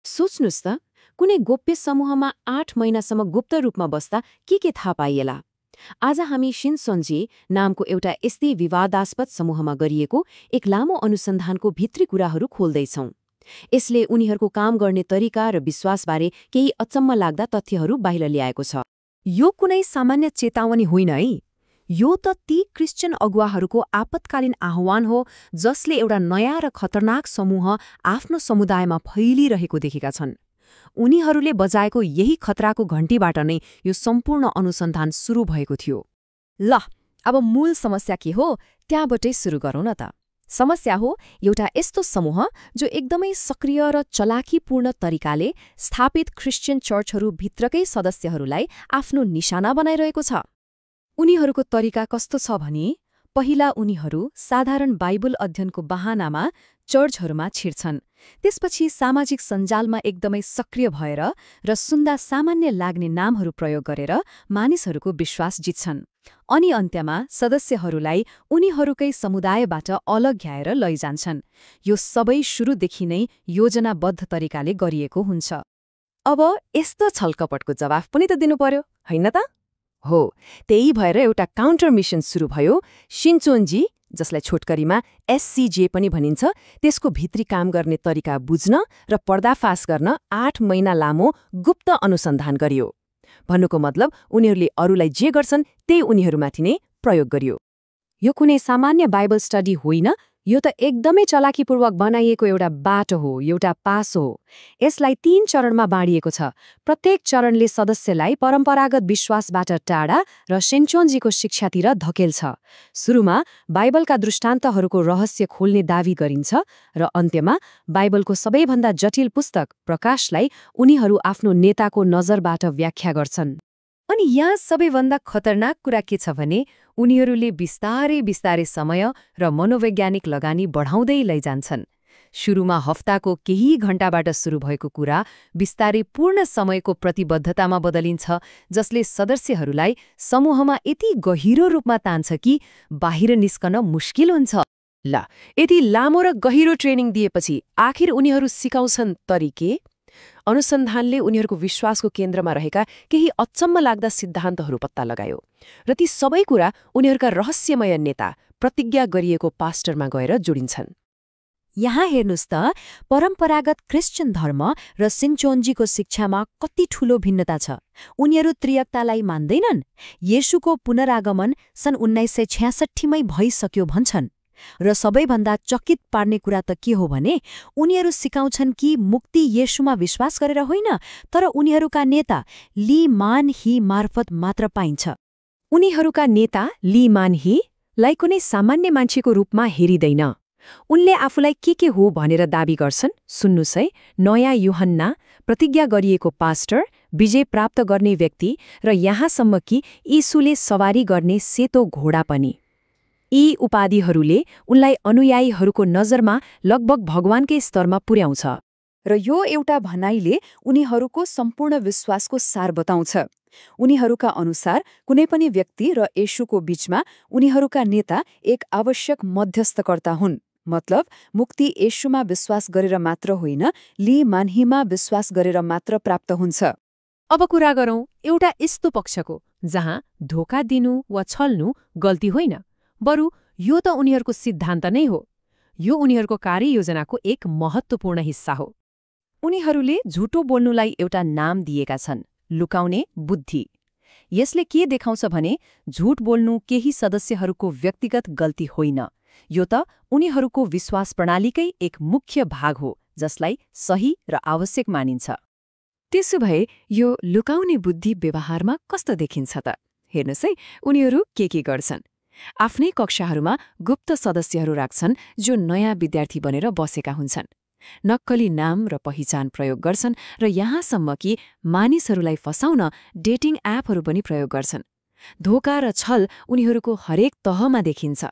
सोच्नुस् त, कुनै गोप्य समूहमा 8 महिनासम्म गुप्त रूपमा बस्दा के थाहा पाइएला। आज हामी शिनसोन्जी नामको एउटा यस्तै विवादास्पद समूहमा गरिएको एक लामो अनुसन्धानको भित्री कुराहरू खोल्दैछौं। यसले उनीहरूको काम गर्ने तरिका र विश्वासबारे केही अचम्म लाग्दा तथ्यहरू बाहिर ल्याएको छ। यो कुनै सामान्य चेतावनी होइन है। यो त ती क्रिस्चियन अगुवाहरूको आपतकालीन आह्वान हो जसले एउटा नयाँ र खतरनाक समूह आफ्नो समुदायमा फैलिरहेको देखेका छन्। उनीहरूले बजाएको यही खतराको घण्टीबाट नै यो सम्पूर्ण अनुसन्धान सुरु भएको थियो। ल, अब मूल समस्या के हो त्यहाँबाटै सुरु गरौँ न त। समस्या हो एउटा यस्तो समूह जो एकदमै सक्रिय र चलाकीपूर्ण तरिकाले स्थापित क्रिस्चियन चर्चहरू भित्रकै सदस्यहरूलाई आफ्नो निशाना बनाइरहेको छ। उनीहरूको तरिका कस्तो छ भने, पहिला उनीहरू साधारण बाइबल अध्ययनको बहानामा चर्चहरूमा छिर्छन्। त्यसपछि सामाजिक सञ्जालमा एकदमै सक्रिय भएर र सुन्दा सामान्य लाग्ने नामहरू प्रयोग गरेर मानिसहरूको विश्वास जित्छन्। अनि अन्त्यमा सदस्यहरूलाई उनीहरूकै समुदायबाट अलग घ्याएर लैजान्छन्। यो सबै सुरुदेखि नै योजनाबद्ध तरिकाले गरिएको हुन्छ। अब यस्तो छलकपटको जवाफ पनि त दिनु पर्यो, होइन त? हो, त्यही भएर एउटा काउन्टर मिसन सुरु भयो। शिनचोन्जी, जसलाई छोटकरीमा एससीजे पनि भनिन्छ, त्यसको भित्री काम गर्ने तरिका बुझ्न र पर्दाफास गर्न 8 महिना लामो गुप्त अनुसन्धान गरियो। भन्नुको मतलब उनीहरूले अरूलाई जे गर्छन् त्यही उनीहरूमाथि नै प्रयोग गरियो। यो कुनै सामान्य बाइबल स्टडी होइन, यो त एकदमै चलाकीपूर्वक बनाइएको एउटा बाटो हो, एउटा पासो हो। यसलाई 3 चरणमा बाँडिएको छ। प्रत्येक चरणले सदस्यलाई परम्परागत विश्वासबाट टाढा र शिनचोन्जीको शिक्षातिर धकेल्छ। सुरुमा बाइबलका दृष्टान्तहरूको रहस्य खोल्ने दावी गरिन्छ र अन्त्यमा बाइबलको सबैभन्दा जटिल पुस्तक प्रकाशलाई उनीहरू आफ्नो नेताको नजरबाट व्याख्या गर्छन्। अनि यहाँ सबैभन्दा खतरनाक कुरा के छ भने, उनीहरूले बिस्तारै समय र मनोवैज्ञानिक लगानी बढाउँदै लैजान्छन्। सुरुमा हफ्ताको केही घण्टाबाट सुरु भएको कुरा बिस्तारै पूर्ण समयको प्रतिबद्धतामा बदलिन्छ, जसले सदस्यहरूलाई समूहमा यति गहिरो रूपमा तान्छ कि बाहिर निस्कन मुस्किल हुन्छ। ल, यति लामो र गहिरो ट्रेनिङ दिएपछि आखिर उनीहरू सिकाउँछन् तरिके? अनुसन्धानले उनीहरूको विश्वासको केन्द्रमा रहेका केही अचम्म लाग्दा सिद्धान्तहरू पत्ता लगायो र ती सबै कुरा उनीहरूका रहस्यमय नेता, प्रतिज्ञा गरिएको पास्टरमा गएर जोडिन्छन्। यहाँ हेर्नुस् त, परम्परागत क्रिस्चियन धर्म र शिनचोन्जीको शिक्षामा कति ठूलो भिन्नता छ। उनीहरू त्रियकतालाई मान्दैनन्। येशूको पुनरागमन सन् 1966 मै भइसक्यो भन्छन्। र सबैभन्दा चकित पार्ने कुरा त के हो भने, उनीहरू सिकाउँछन् कि मुक्ति येशूमा विश्वास गरेर होइन, तर उनीहरूका नेता ली मान ही मार्फत मात्र पाइन्छ। उनीहरूका नेता ली मान हीलाई कुनै सामान्य मान्छेको रूपमा हेरिँदैन। उनले आफूलाई के हो भनेर दावी गर्छन्। सुन्नुस् है, नयाँ यूहन्ना, प्रतिज्ञा गरिएको पास्टर, विजय प्राप्त गर्ने व्यक्ति र यहाँसम्म कि यीशुले सवारी गर्ने सेतो घोडा पनि। यी उपाधिहरूले उनलाई अनुयायीहरूको नजरमा लगभग भगवानकै स्तरमा पुर्याउँछ। र यो एउटा भनाइले उनीहरूको सम्पूर्ण विश्वासको सार बताउँछ। उनीहरूका अनुसार कुनै पनि व्यक्ति र येशूको बीचमा उनीहरूका नेता एक आवश्यक मध्यस्थकर्ता हुन्। मतलब, मुक्ति येशूमा विश्वास गरेर मात्र होइन, ली मानहीमा विश्वास गरेर मात्र प्राप्त हुन्छ। अब कुरा गरौँ एउटा यस्तो पक्षको जहाँ धोका दिनु वा छल्नु गल्ती होइन, बरु यो त उनीहरूको सिद्धान्त नै हो। यो उनीहरूको कार्ययोजनाको एक महत्त्वपूर्ण हिस्सा हो। उनीहरूले झुटो बोल्नुलाई एउटा नाम दिएका छन्, लुकाउने बुद्धि। यसले के देखाउँछ भने, झुट बोल्नु केही सदस्यहरूको व्यक्तिगत गल्ती होइन, यो त उनीहरूको विश्वास प्रणालीकै एक मुख्य भाग हो जसलाई सही र आवश्यक मानिन्छ। त्यसो भए यो लुकाउने बुद्धि व्यवहारमा कस्तो देखिन्छ त? हेर्नुस् है, उनीहरू के गर्छन्। आफ्नै कक्षाहरूमा गुप्त सदस्यहरू राख्छन् जो नयाँ विद्यार्थी बनेर बसेका हुन्छन्। नक्कली नाम र पहिचान प्रयोग गर्छन् र यहाँसम्म कि मानिसहरूलाई फसाउन डेटिङ एपहरू पनि प्रयोग गर्छन्। धोका र छल उनीहरूको हरेक तहमा देखिन्छ।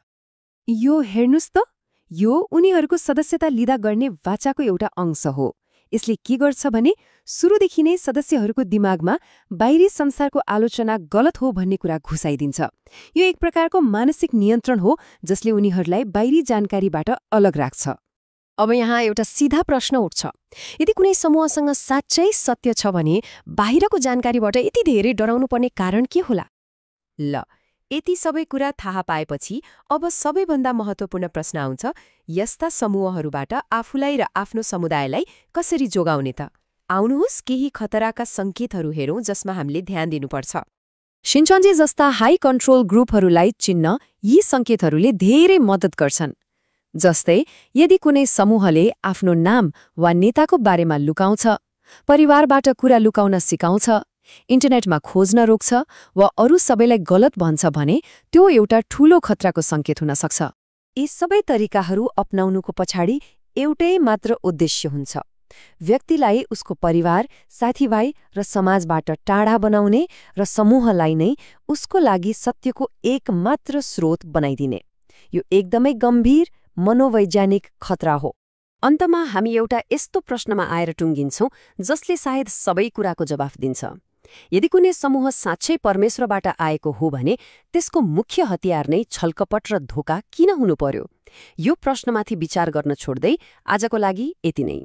यो हेर्नुस् त, यो उनीहरूको सदस्यता लिँदा गर्ने वाचाको एउटा अंश हो। यसले के गर्छ भने, सुरुदेखि नै सदस्यहरूको दिमागमा बाहिरी संसारको आलोचना गलत हो भन्ने कुरा घुसाइदिन्छ। यो एक प्रकारको मानसिक नियन्त्रण हो जसले उनीहरूलाई बाहिरी जानकारीबाट अलग राख्छ। अब यहाँ एउटा सीधा प्रश्न उठ्छ। यदि कुनै समूहसँग साँच्चै सत्य छ भने बाहिरको जानकारीबाट यति धेरै डराउनु पर्ने कारण के होला? ल, यति सबै कुरा थाहा पाएपछि अब सबैभन्दा महत्त्वपूर्ण प्रश्न आउँछ, यस्ता समूहहरूबाट आफूलाई र आफ्नो समुदायलाई कसरी जोगाउने त? आउनुहोस् केही खतराका सङ्केतहरू हेरौँ जसमा हामीले ध्यान दिनुपर्छ। शिन्चन्जे जस्ता हाई कन्ट्रोल ग्रुपहरूलाई चिन्न यी सङ्केतहरूले धेरै मद्दत गर्छन्। जस्तै यदि कुनै समूहले आफ्नो नाम वा नेताको बारेमा लुकाउँछ, परिवारबाट कुरा लुकाउन सिकाउँछ, इन्टरनेटमा खोज्न रोक्छ वा अरू सबैलाई गलत भन्छ भने त्यो एउटा ठूलो खतराको सङ्केत हुन सक्छ। यी सबै तरिकाहरू अपनाउनुको पछाडि एउटै मात्र उद्देश्य हुन्छ, व्यक्तिलाई उसको परिवार, साथीभाइ र समाजबाट टाढा बनाउने र समूहलाई नै उसको लागि सत्यको एकमात्र स्रोत बनाइदिने। यो एकदमै गम्भीर मनोवैज्ञानिक खतरा हो। अन्तमा हामी एउटा यस्तो प्रश्नमा आएर टुङ्गिन्छौँ जसले सायद सबै कुराको जवाफ दिन्छ। यदि कुनै समूह साँच्चै परमेश्वरबाट आएको हो भने त्यसको मुख्य हतियार नै छलकपट र धोका किन हुनु पर्यो? यो प्रश्नमाथि विचार गर्न छोड्दै आजको लागि यति नै।